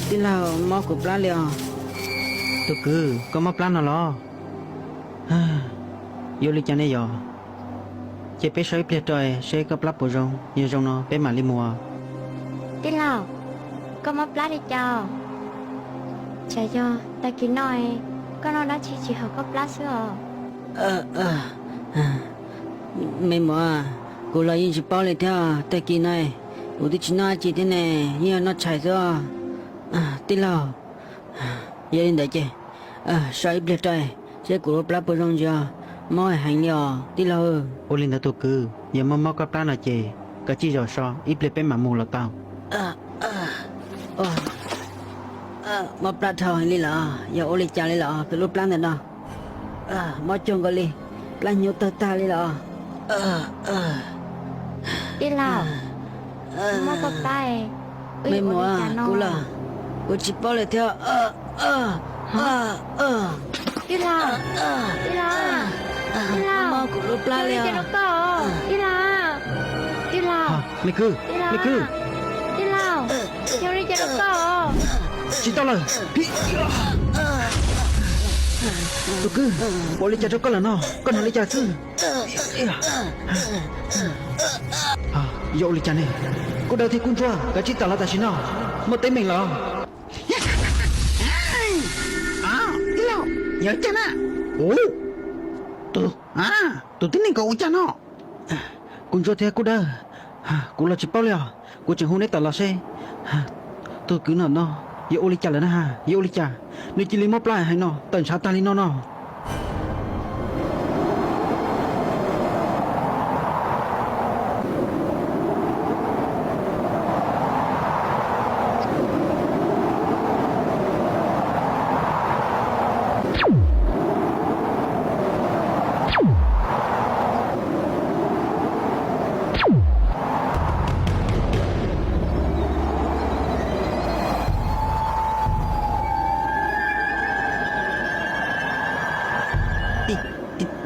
Tij laug, mob kuv plab li os. Tus kwv, koj mob plab no los? Yuav ua li cas ne yog? Ces peb so ib pliag rau seb koj plab puas zoo, yog zoo no peb mam li mus. Tij laug, koj mob plab li cas? Tsam yog tag kis no koj noj dab tsi tsis haum koj plab xwb os. Me muam, kuv los yeej tsis paub li thiab, tag kis no kuv twb tsis noj dab tsi thiab ne, yeej yog noj tshais xwb os. Tij laug, yog li ntawd ces so ib pliag rau seb kuv lub plab puas zoo ntsis os, mob heev li os tij laug. Ua li ntawd tus kwv, yog mob mob koj plab no ces koj tsij zov so ib pliag peb mam mus los tau. Mob plab dhau heev li los, yog ua li cas li los kuv lub plab ntawm no? Mob cuag nkaus li plab hnyuv tawg tag li los. Tij laug, mob koj plab, me muam, kuv los kuv tsis paub li thiab. Tij laug, tij laug, mob kuv lub plab li os. Tij laug, tij laug, me kwv, me kwv, tij laug, yog li cas rau koj? Tsis tau lawm. Tus kwv, ua li cas rau koj lawm no? Koj hnov li cas xwb? Yog ua li cas ne? Kub Dawb thiab Kub Ntsuab, kav tsij tawm los tam sim no, muaj teeb meem lawm. Tij laug, yog cas na? Tus, tus tib neeg ko ua cas no? Kub Ntsuab thiab Kub Dawb, kuv los tsis paub li os, kuv tseem hu neb tawm los seb tus kwv no no yog ua li cas lawm na ha, yog ua li cas nws cia li mob plab heev no tawm ntshav tag li no no.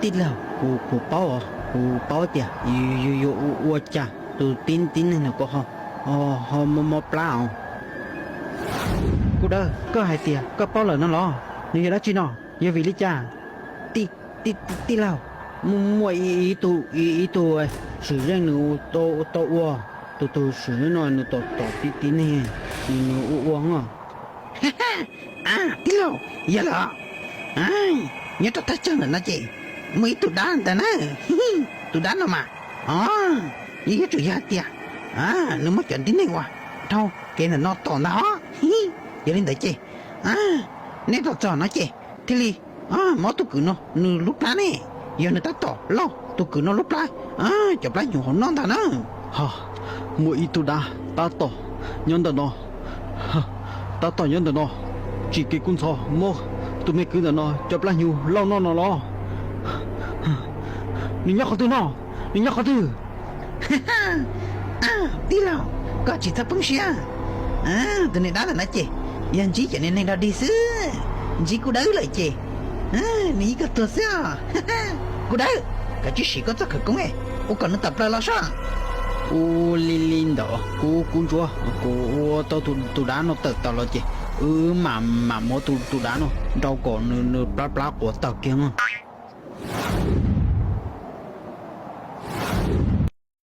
Tij laug, kuv paub, kuv paub tias yus yuav ua cas tus tib neeg no ho mob plab os. Kub Dawb, koj hais tias koj paub lawm no los? Nws yog dab tsi no? Yog vim li cas? Tij laug, muaj ib tug, ib tug swm zeej nws tau ua, tus tus swm zeej no nws tom tom tib tib neeg, nws ua ua os. Tij laug, yog lawm. Nyob rau thaj chaw ntawm no ces muaj ib tug dab ntawd na. Tus dab no mas, yeej yuav tsum yog hais tias nws muab cov tib neeg uas dhau kev ntawm no tom ntag os. Yog li ntawd ces nej tos txog no ces thiaj li mob tus kwv no nws lub plab ne. Yog nws tab tom lauj tus kwv no lub plab, cov plab hnyuv hauv no ntag na. Ho muaj ib tug dab tab tom nyob ntawm no, tab tom nyob ntawm no, tsim kev kub ntxhov muab tus me kwv ntawm no cov plab hnyuv lauj noj no los? Nws nyob qhov twg no? Nws nyob qhov twg? Tij laug, koj tsis txhob poob siab. Tus niag dab ntawm no ces yog ntsib cov niag neeg dog dig xwb. Ntsib Kub Dawb lawm ces nws yeej kawg tuag xwb os. Kub Dawb, koj tsij siv koj txoj khawv koob ua kom nws tawm plaws los saib. Ua li li ntawd, Kub, Kub Ntsuab, kuv ua tau tus dab no tawm tawm los ces wb mam, mam muab tus dab no nrau kom nws, nws plab plab quav tawg kiag.